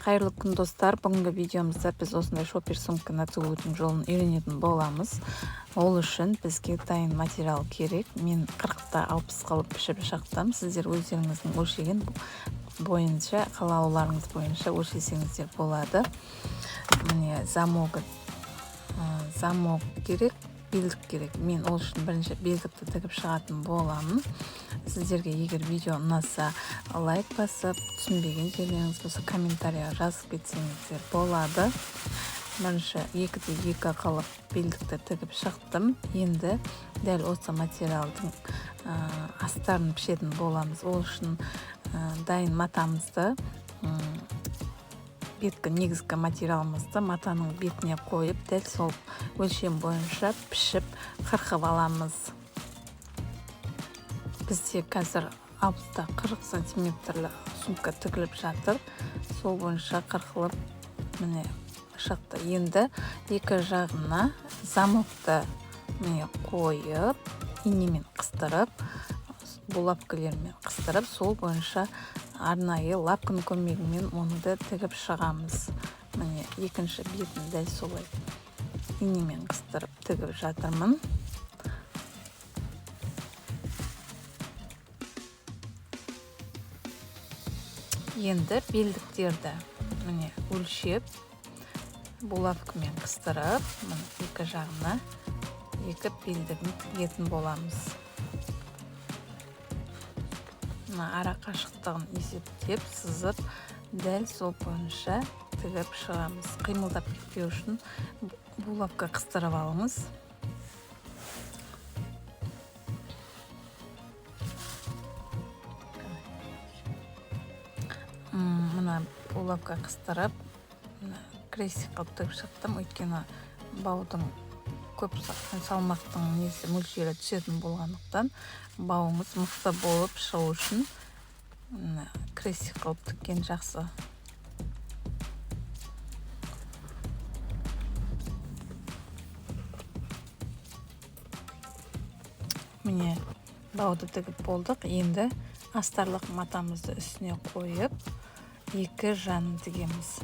Қайырлы күн, достар! Бүгінгі видеомызда біз осындай шопер сумканы тігудің жолын үйренетін боламыз. Ол үшін бізге дайын материал керек. Мен 40-та 60 қылып пішіп шықтым. Сіздер өздеріңіздің өлшеген бойынша, қалауларыңыз бойынша өлшесеңіздер болады. Міне, замок керек, белдік керек. Мен ол үшін бірінші белдікті тігіп шығатын боламын. Сіздерге егер видео ұнаса, лайк басып, түсінбеген жерлеріңіз болса, комментария жазып кетсеңіздер болады. Бірінші 2-де 2 қылып белдікті тігіп шықтым. Енді дәл осы материалдың астарын пішетін боламыз. Ол үшін дайын матамызды, беткі негізгі материалымызды матаның бетіне қойып, дәл сол өлшем бойынша пішіп, қырқып аламыз. Бізде қазір 60-та 40 сантиметрлі сумка тігіліп жатыр. Сол бойынша қырқылып, міне, шықты. Енді екі жағына замокты, міне, қойып, инемен қыстырып, булавкалермен қыстырып, сол бойынша арнайы лапканың көмегімен оны да тігіп шығамыз. Міне, екінші бетін дәл солай инемен қыстырып тігіп жатырмын. Енді белдіктерді, міне, өлшеп, булавкамен қыстырып, міне, екі жағына екі белдігін тігетін боламыз. Мына ара қашықтығын есептеп, сызып, дәл сол бойынша тігіп шығамыз. Қимылдап кетпеу үшін булавка қыстырып алыңыз. Мына булавка қыстырып, крестик қылып тігіп шықтым, өйткені баудың көп салмақтың несі, мөлшері түсетін болғандықтан, бауыңыз мықты болып шығу үшін крестик қылып тіккен жақсы. Міне, бауды тігіп болдық. Енді астарлық матамызды үстіне қойып, екі жанын тігеміз.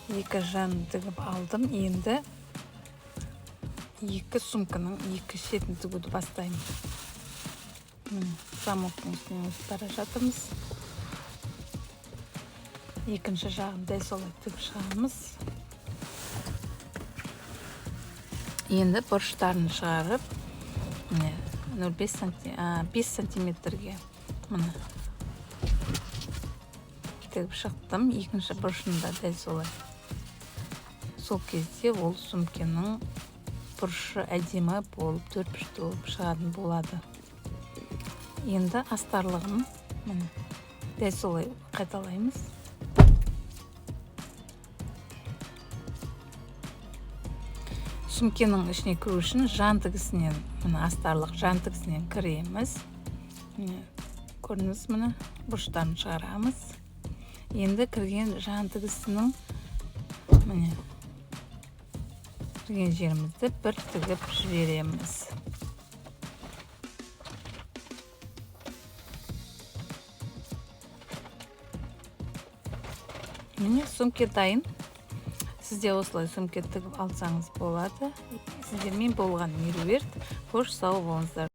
Екі жанын тігіп алдым. Енді екі сумканың екі шетін тігуді бастаймын. Міне, замоктың үстінен өтіп бара жатырмыз. Екінші жағын дәл солай тігіп шығамыз. Енді бұрыштарын шығарып, міне, 0,5, 5 сантиметрге, міне, тігіп шықтым. Екінші бұрышын да дәл солай. Сол кезде ол сумкенің бұрышы әдемі болып, төртбұрышты болып шығатын болады. Енді астарлығын, міне, дәл солай қайталаймыз. Сумкенің ішіне кіру үшін жан тігісінен, міне, астарлық жан тігісінен кіреміз. Міне, көрдіңіз, міне, бұрыштарын шығарамыз. Енді кірген жан тігісінің, міне, кірген жерімізді бір тігіп жібереміз. Міне, сумке дайын. Сіз де осылай сумке тігіп алсаңыз болады. Сіздермен болған Меруерт. Қош, сау болыңыздар!